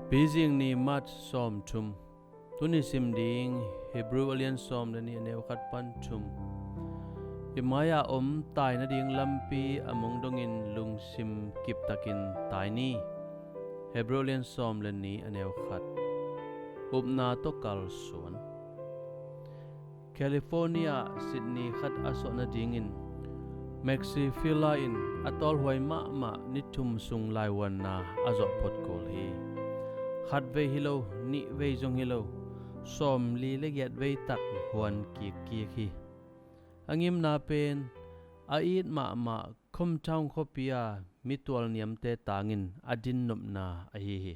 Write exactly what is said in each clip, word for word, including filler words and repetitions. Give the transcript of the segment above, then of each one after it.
Pizing ni March sawmthum. Tuni sim ding Hebrew a lian sawm le nih a neu khat pan thum. I mai-ah om tai nading lampi a mong dongin lungsim kiptakin tai ni. Hebrew a lian sawm le nih a neu khat. Upna tawh kalsuan. California sit ni khat a suah nadingin Maxi Fila in a tawlhuai mahmah ni thum sung laihuanna a zawh phot kul hi. Khat vei hi lo, nih vei zong hi lo, sawmli le giat vei tak huan kikkik hi. A ngimna pen a it mahmah Compton khuapi-a mi tualniamte tangin a dinnopna ahi hi.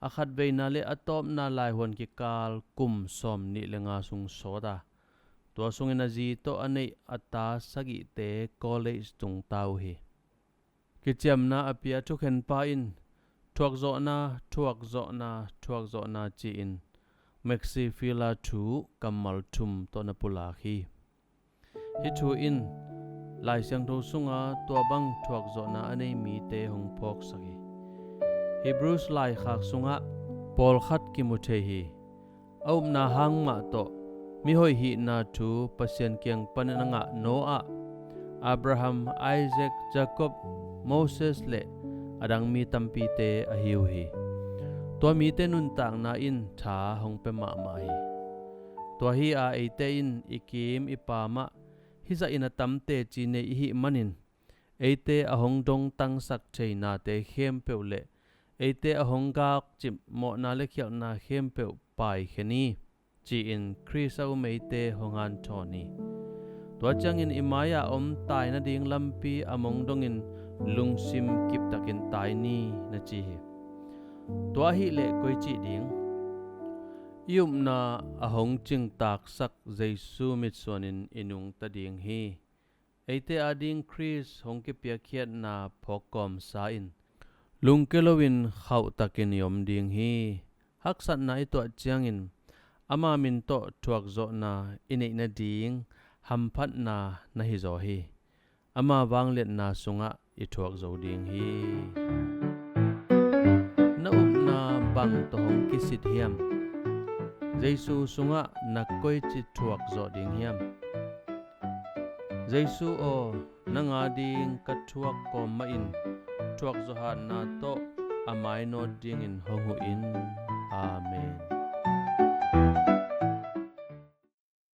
A khatveina le a tawpna laihuan kikal kum sawmnih le nga sung sawt a, tua sungin a zi tawh a neih a ta sagihte college tungta uh hi. Kiciamna a pia thukhenpa in, "Thuakzawhna, thuakzawhna, thuakzawhna," ci-in Maxi Fila thu kammal thum tawh na pulak hi. Hih thu in Lai Siangtho sunga tua bang thuakzawhna a nei mite hong phawksak hi. Hebrews laikhak sungah pawlkhat kimu thei hi. A upna hang mah tawh mihoih hihna thu Pasian kiang panin a ngah Noah, Abraham, Isaac, Jacob, Moses le a dang mi tampite ahi uh hi. Tua mite nuntakna in tha hong pia mahmah hi. Tua hi a, eite in i kim i pamah hih zahin a tam teci nei i hih manin, eite a hong dongtangsak theinate khempeuh le eite a hong gakcip mawhna le khialhna khempeuh paikhia ni, ci-in Khrist a um eite hong hanthawn hi. Tua ciangin i mai-ah om tai nading lampi a mong dongin lungsim kiptakin tai ni, na ci hi. Tua ahih leh koi cih ding? I upna a hong cingtaksak Jesu mitsuanin i nungta ding hi. Eite ading Khrist hong kipiakkhiatna phawkkawmsa in lungkia loin khauhtakin i om ding hi. Haksatna i tuah ciangin ama min tawh thuakzawhna i neih nading hamphatna na hizaw hi. Ama vangliatna sungah i thuak zo ding hi. Na upna bang tawh hong kisit hiam? Jesu sungah na koici thuak zawh ding hiam? Jesu aw, nang ading ka thuak kawm mahin thuak zawh hatna tawh a mainawt dingin hong huh in. Amen.